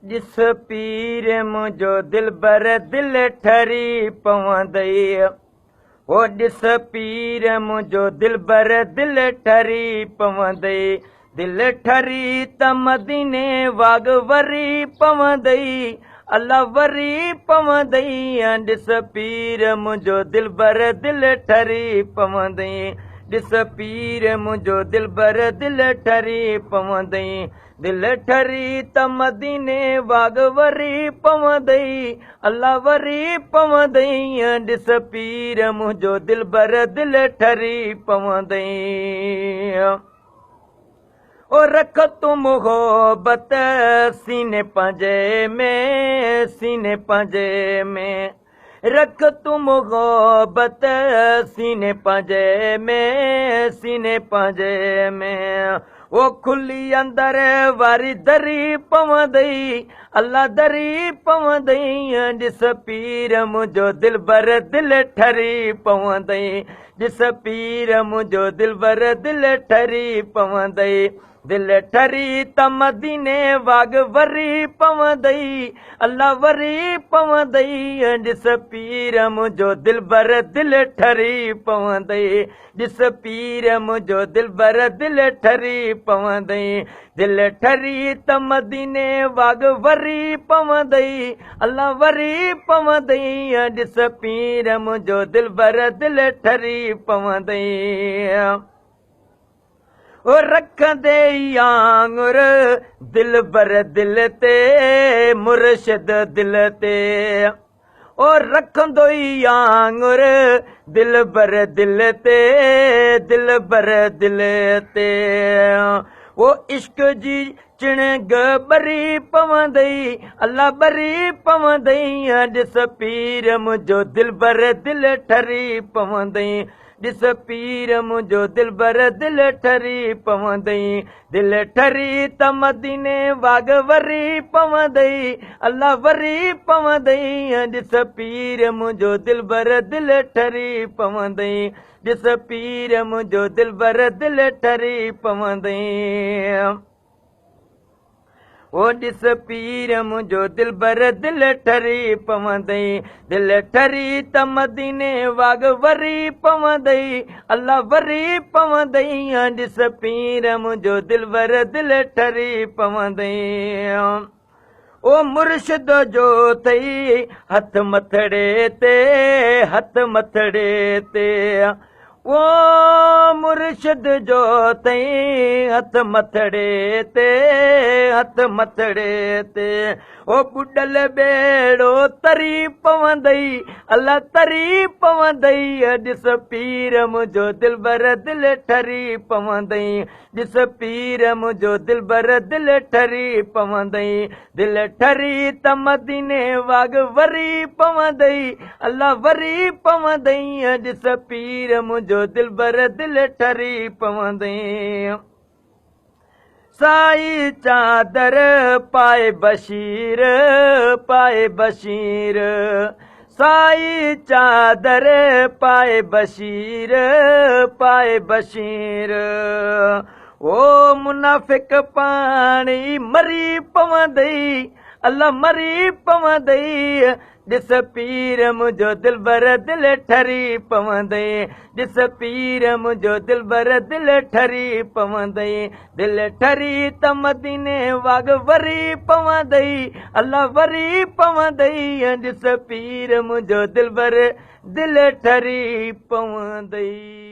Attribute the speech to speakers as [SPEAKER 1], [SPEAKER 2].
[SPEAKER 1] ڏس پير منهنجو دلبر دل ٺري پوندئي هو ڏس پير منهنجو دلبر دل ٺري پوندئي دل ٺري ته مديني واڳ وري پوندئي الله وري پوندئي ڏس پير منهنجو دلبر دل ٺري پوندئي ڏس پير منهنجو دلبر دل ٺري پوندئي دل ٺري ته مديني واڳ وري پوندئي الله وري پوندئي ڏس پير منهنجو دلبر دل ٺري پوندئي او رک تون محبت سيني پنهنجي ۾ سيني پنهنجي ۾ رک تون محبت سيني پنهنجي ۾ سيني پنهنجي ۾ او کلي اندر واري دري پوندئي الله دري پوندئي ڏس پير منهنجو دلبر دل ٺري پوندئي ڏس پير منهنجو دلبر دل ٺري پوندئي دل ٺري ته مديني واڳ وري پوندئي الله وري پوندئي ڏس پير منهنجو دلبر دل ٺري پوندئي ڏس پير منهنجو دلبر دل ٺري پوندئي دل ٺري ته مديني واڳ وري پوندئي الله وري پوندئي ڏس پير منهنجو دلبر دل ٺري پوندئي. او رکندي ئي آڱر دلبر دل تي مرشد دل تي او رکندو ئي آڱر دلبر دل تي دلبر دل تي او عشق جي چڻگ ٻري پوندئي الله ٻري پوندئي ڏس پير منهنجو دلبر دل ٺري پوندئي ڏس پير منهنجو دلبر دل ٺري پوندئي دل ٺري ته مديني واڳ وري پوندئي الله وري پوندئي ڏس پير منهنجو دلبر دل ٺري پوندئي ڏس پير منهنجو دلبر دل ٺري پوندئي. او ڏس پير منهنجو دلبر دل ٺري پوندئي دل ٺري ته مديني واڳ وري پوندئي الله وري پوندئي ڏس پير منهنجو دلبر دل ٺري پوندئي او مرشد جو اٿئي هٿ مٿڙي تي هٿ مٿڙي تي او مرشد جو اٿئي هٿ مٿڙي تي هٿ مٿڙي تي او ٻڏل ٻيڙو تري پوندئي الله تري پوندئي ڏس پير منهنجو دلبر دل ٺري پوندئي ڏس پير منهنجو دلبر دل ٺري پوندئي دل ٺري ته مديني واڳ وري پوندئي الله وري پوندئي ڏس پير منهنجو دلبر دل ٺري پوندئي سائي چادر پائي بشير پائي بشير سائي چادر پائي بشير پائي بشير او منافق پاڻ ئي مري پوندئي الله مري پوندئي ڏس پير منهنجو دلبر دل ٺري پوندئي ڏس پير منهنجو دلبر دل ٺري پوندئي دل ٺري ته مديني واڳ وري پوندئي الله وري پوندئي ڏس پير منهنجو دلبر دل ٺري پوندئي.